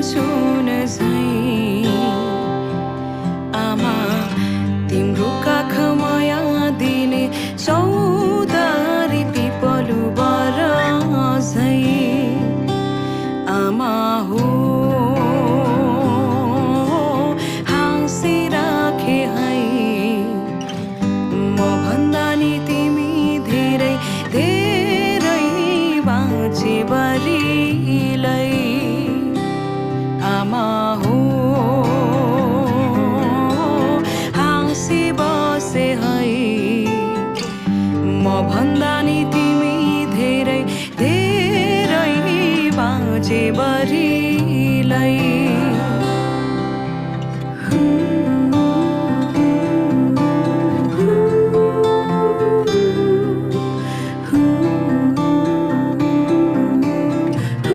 सुन झैं आमा तिम्रो काख माया दिने चौतारी पिपलु बर झैं आमा हो हाँसिराखे है म भन्दा नि तिमी धेरै धेरै बाँचे बरिलै आमा हो हाँसी बसे है म भन्दा नि तिमी धेरै धेरै बाँचे बरिलै